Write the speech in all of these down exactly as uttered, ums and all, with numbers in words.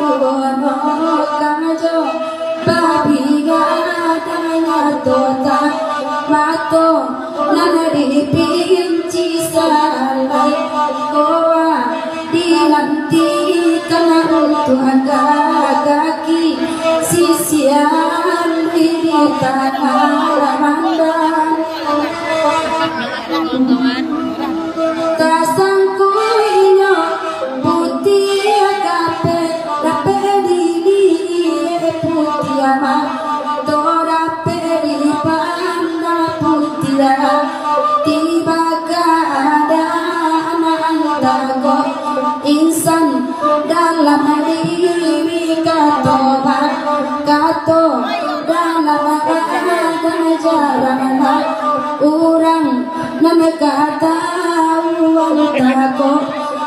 Ono karajo babigadang nyato tak mato, nan dipinci salah kowa, dinantikan untuak kaki sisian di tanah Ramandan. Tasangko inyo putiah dapek, dapek diliek putiah, mato dapek dipandang putiah. Tibo kaadaan antako insan dalam diri kato bakato, dalam ragan jarang urang nan katahuan tako,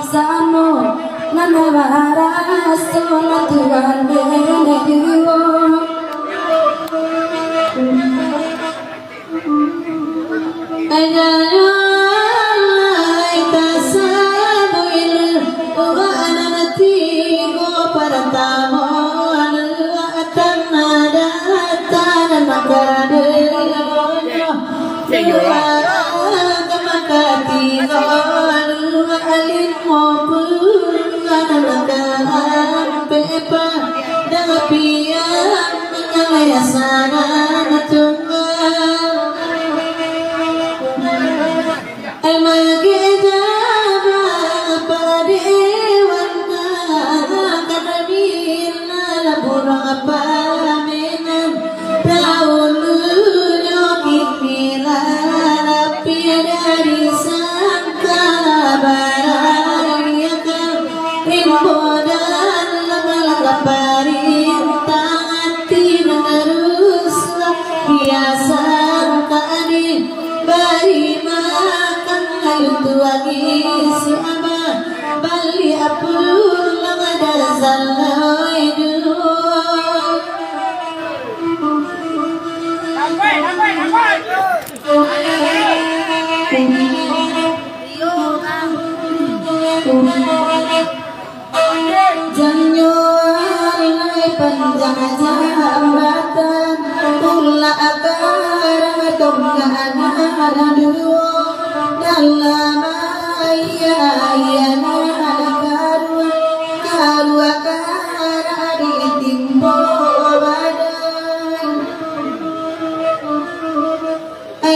samo nan maraso nan Tuhan den juo. Ajaran lai tasabuik, urang nan tigo partamo, adalah tanda-tanda makaderonyo. Dua ka makatigo, dua limo puluah, maka ampek pa dapian mangalai sanan tunggal. Ai mangecek jaba padewan, kadabina labunuah pamenan. Daulunyo kini lah rapi dari sangkala baraiakan, rimbo dalam langkah parintahan, ati mangaruslah biasan ka adil. Bari makan lalu tuangi si abah, baliak pulang ada salai duo. Janyo alai panjang jambatan, tulak karang tongkaknyo duo, dalam aia, aia nan karuah, karuah karang ditimbo badan.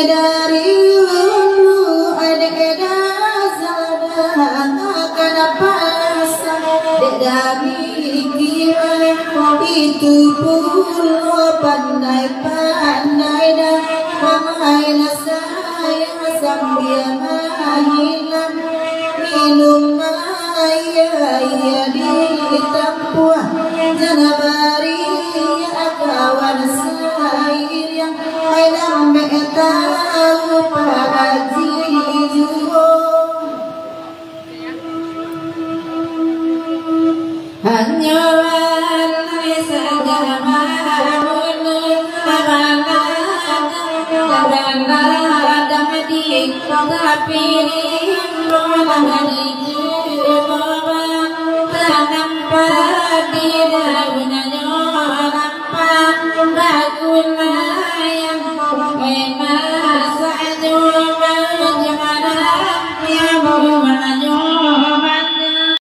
Dari ulu dek dasar, ka napasa dek damikian. Itu pulo pandai-pandai dan mamainlah sayang sambia mahilang. Minum aia, aia ditampuah, jan bariak kawan sairiang. Ai lambek tahu Pak Haji juo. Hanyo alai saja mamunuh, karana kadang-kadang di tapi rumah di rumah tanam padi daun. Nampak baguna yang memang